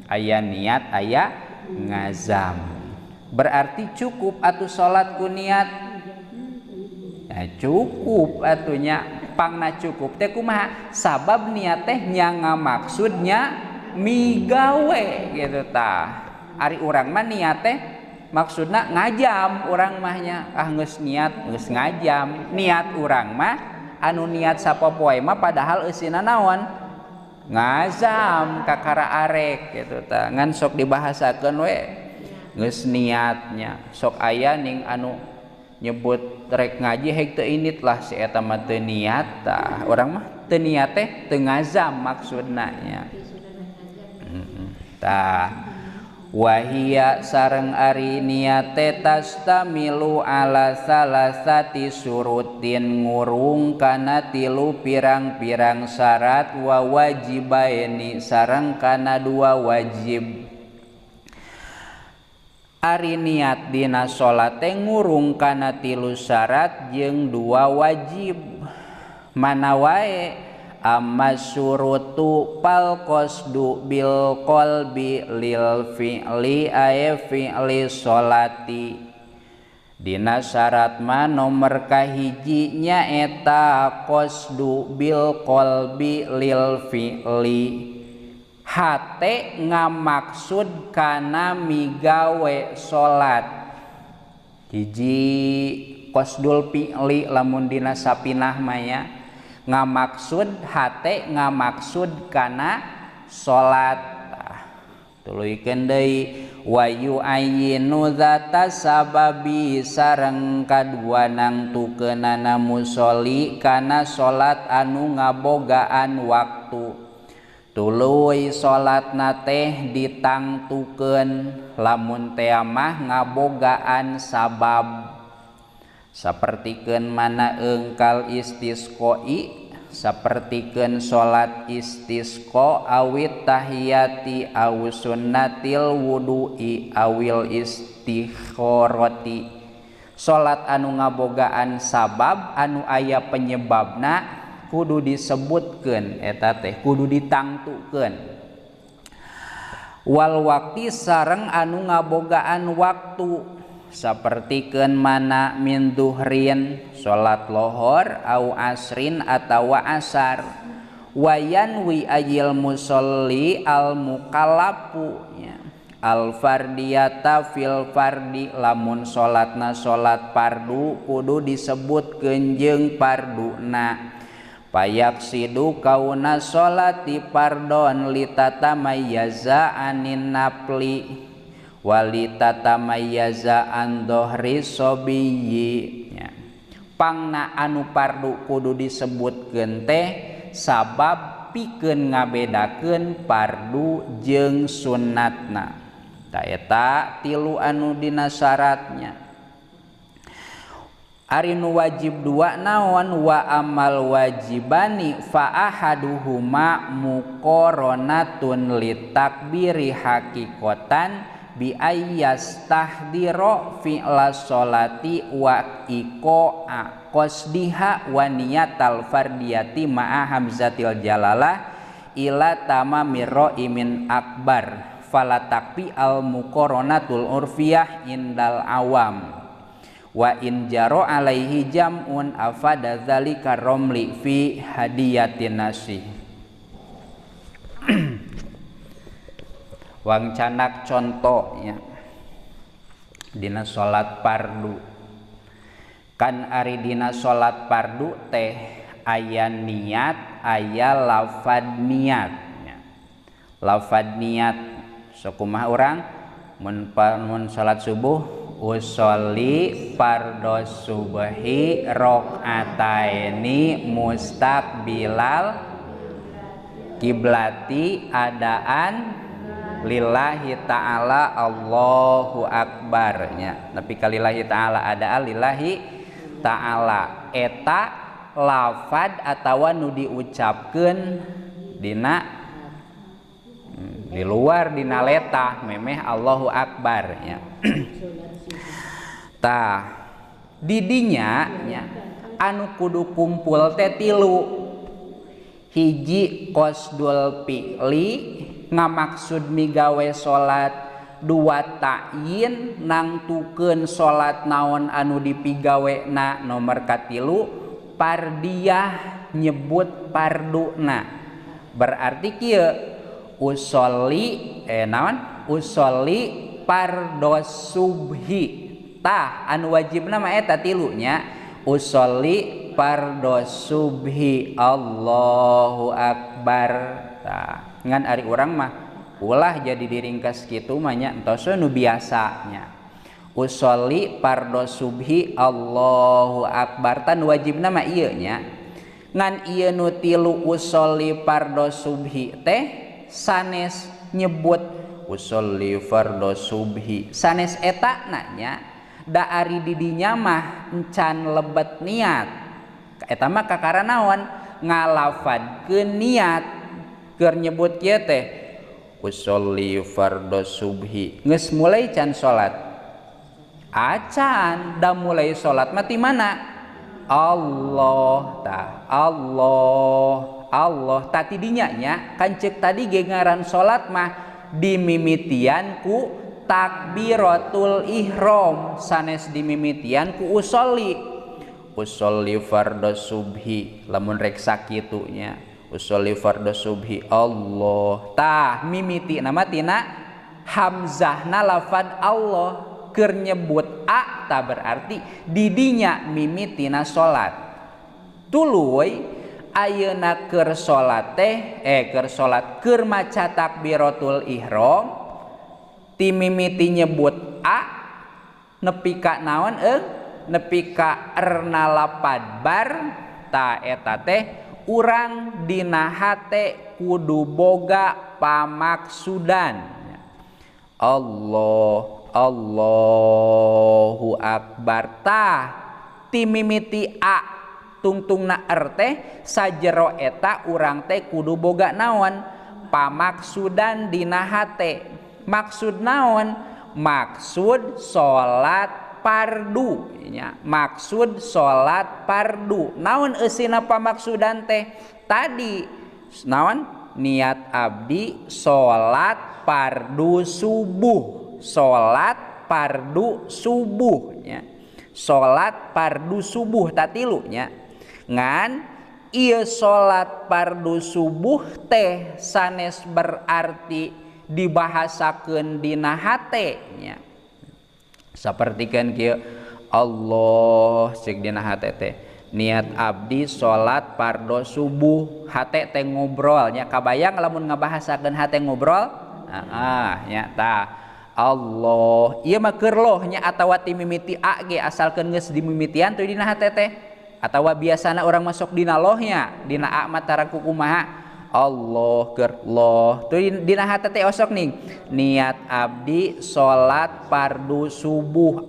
Aya niat aya ngazam. Berarti cukup atuh salat ku niat. Nah, cukup atunya pangna cukup teh kumaha? Sabab niat teh nya ngamaksudnya migawe gitu tah. Ari urang mah niat teh maksudna ngajam urang mah nya. Ah geus niat geus ngajam. Niat urang mah anu niat sapopoe mah padahal eusina naon? Ngazam kakara arek gitu tah. Ngan sok dibahasakeun we geus niatnya. Sok aya ning anu nyebut rek ngaji heg teu init lah si eta mah teu niat tah. Urang mah teu niat teh teu ngazam maksudna nya. Tah wahia sareng ari niat teh tastamilu ala salasati surutin ngurung kana tilu pirang-pirang syarat wa wajibaini sareng kana dua wajib. Ari niat dina salat teh ngurung kana tilu syarat jeung dua wajib. Mana wae? Amma syurutu pal qasdu bil qalbi lil fi'li ay fi'li sholati. Dina syarat mah nomor kahiji nyaeta qasdu bil qalbi lil fi'li. Hate ngamaksud kana migawe salat. Hiji qasdul fi'li lamun dina sapinah mah ya. Ngamaksud hate ngamaksud kana salat. Tuluykeun deui wa yu'ayyinu dzata sababi sareng kadua nangtukeunana musolli kana salat anu ngabogaan waktu. Tuluy salatna teh ditangtukeun lamun teh mah ngabogaan sabab. Sapertikeun mana engkal istisqoi, sapertikeun salat istisqa awit tahiyati aw sunnatil wudu'i awil istikharati. Salat anu ngabogaan sabab anu aya penyebabna kudu disebutkeun eta teh kudu ditangtukeun. Wal waqti sareng anu ngabogaan waktu. Sapertikeun mana min duhrin salat lohor au asrin atawa asar. Wayanwi ayil musolli al mukallafu al fardiyata fil fardi lamun salatna salat fardu kudu disebutkeun jeung farduna. Payaksidu kauna salati fardon litatamayyaza anin nafli walitatamayyaza an dohri sobiyyi. Pangna anu fardu kudu disebutkeun teh sabab pikeun ngabedakeun fardu jeung sunnatna. Ta eta tilu anu dina syaratnya. Ari nu wajib dua naon? Wa amal wajibani fa ahaduhuma muqaranatun litakbiri haqiqatan bi ayyastahdira fi'la sholati wa iqa'a qasdiha wa niyatal fardiyati ma'a hamzatil jalalah ila tamamir ra'imin akbar fala takfi al muqaranatul urfiyah indal awam wa in jaro alaihi jam'un afada dzalika romli fi hadiyatin nasih. Wang canak contohnya dina salat fardu. Kan ari dina salat fardu teh aya niat aya lafad niat. Lafad niat sakumaha urang mun salat subuh usolli fardhos subhi rakaataini mustaqbilal kiblati adaan lillahi ta'ala Allahu akbar nya. Tapi kalillahi ta'ala ada lillahi ta'ala eta lafad atawa nu diucapkeun dina di luar dina letah memeh Allahu akbar nya. Tah didinya nya anu kudu kumpul teh tilu. Hiji qasdul fi'li, ngamaksud migawe salat, dua ta'yin nangtukeun salat naon anu dipigawena, nomor katilu pardiyah nyebut parduna. Berarti kieu usolli naon usolli fardos subhi. Tah anu wajibna mah eta tilunya, usolli fardos subhi Allahu akbar. Tah ngan ari urang mah ulah jadi diringkas kitu mah nya, entos nu biasanya usolli fardos subhi Allahu akbar. Tan wajibna mah ieu nya, ngan ieu nu tilu usolli fardos subhi teh sanes nyebut usolli fardos subhi, sanes eta nanya da ari didinya mah encan lebet niat. Eta mah kakara naon ngalafadkeun niat keur nyebut kieu teh usolli fardos subhi, geus mulai can salat acan, da mulai salat mah ti mana Allah tah Allah Allah tah tidinya nya kan ceuk tadi ge ngaran salat mah dimimitian ku takbiratul ihram, sanes dimimitian ku usolli usolli fardos subhi. Lamun rek sakitu nya usolli fardos subhi Allah tah mimiti nama tina hamzahna lafad Allah keur nyebut a tah berarti didinya mimitina salat. Tuluy ayeuna keur salat teh keur salat keur maca takbiratul ihram ti mimiti nyebut a nepi ka naon nepi ka erna lapad bar ta eta teh urang dina hate kudu boga pamaksudan Allah Allahu akbar. Tah ti mimiti a tungtungna er teh sajero eta urang teh kudu boga naon pamaksudan dina hate. Maksud naon? Maksud salat pardu nya, maksud salat pardu. Naon eusina pamaksudan teh? Tadi naon? Niat abdi salat pardu subuh, salat pardu subuh nya, salat pardu subuh tatilu nya. Ngan ieu salat pardu subuh teh sanes berarti dibahasakeun dina hate nya. Sapertikeun kieu Allah ceuk dina hate teh niat abdi salat pardo subuh, hate teh ngobrol nya. Kabayang lamun ngabahasakeun hate ngobrol? Heeh nya tah Allah ieu mah keur loh nya atawa ti mimiti a ge asalkeun geus dimimitian teu dina hate teh, atawa biasana urang masuk dina loh nya, dina a mah tara kukumaha Allah keur loh tuh dina hate teh osok nih niat abdi salat fardu subuh.